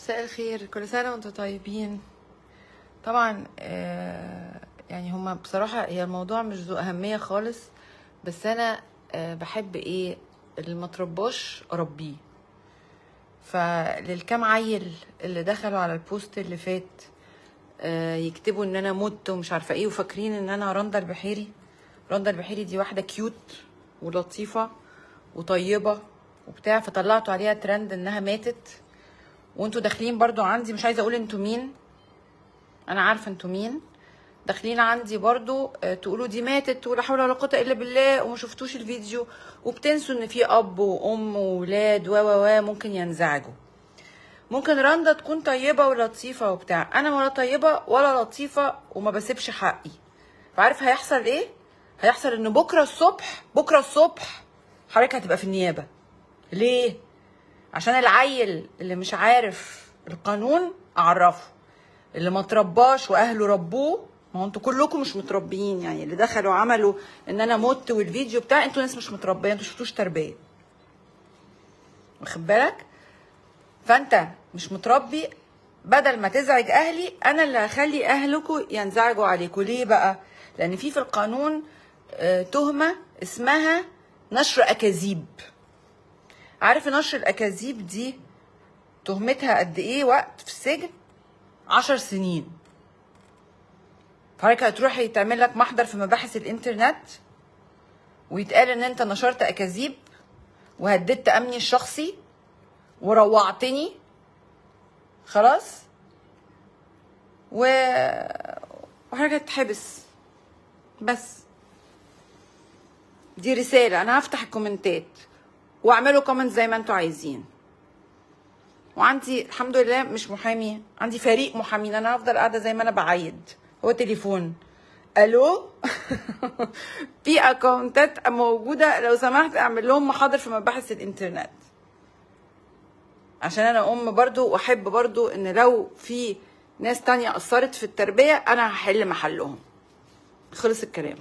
مساء الخير، كل سنة وانتم طيبين. طبعا يعني هما بصراحة هي الموضوع مش ذو أهمية خالص، بس أنا بحب إيه اللي ما ترباش أربيه. فللكام عيل اللي دخلوا على ال post اللي فات يكتبوا إن أنا مت ومش عارفة إيه، وفاكرين إن أنا رندا البحيري. رندا البحيري دي واحدة cute ولطيفة وطيبة وبتاع، فطلعتوا عليها ترند إنها ماتت. وانتوا داخلين برضو عندي، مش عايزه اقول انتوا مين، انا عارفه انتوا مين، داخلين عندي برضو تقولوا دي ماتت ولا حول ولا قوة الا بالله، وما شفتوش الفيديو، وبتنسوا ان في اب وام وولاد و و و ممكن ينزعجوا. ممكن رندا تكون طيبة ولطيفة وبتاع، انا ولا طيبة ولا لطيفة وما بسيبش حقي. فعارف هيحصل ايه؟ هيحصل ان بكره الصبح، بكره الصبح حضرتك هتبقى في النيابة. ليه؟ عشان العيل اللي مش عارف القانون اعرفه، اللي ما ترباش واهله ربوه. ما هو انتوا كلكم مش متربيين، يعني اللي دخلوا عملوا ان انا مت والفيديو بتاع، انتوا ناس مش متربيه، انتوا شفتوش تربيه، واخد بالك؟ فانت مش متربي، بدل ما تزعج اهلي انا اللي هخلي اهلكم ينزعجوا عليكم. ليه بقى؟ لان في القانون تهمه اسمها نشر اكاذيب. عارف نشر الاكاذيب دي تهمتها قد ايه وقت في السجن؟ 10 سنين. فحضرتك هتروحي تعمل لك محضر في مباحث الانترنت ويتقال ان انت نشرت اكاذيب وهددت امني الشخصي وروعتني، خلاص، وحضرتك هتتحبس. بس دي رسالة. انا هفتح الكومنتات واعملوا comment زي ما انتوا عايزين. وعندي الحمد لله مش محامي، عندي فريق محامين. انا هفضل قاعدة زي ما انا بعيد، هو تليفون الو في اكونتات موجودة، لو سمحت اعمل لهم محاضر في مباحث الانترنت، عشان انا ام برضو، واحب برضو ان لو في ناس تانية قصرت في التربية انا هحل محلهم. خلص الكلام.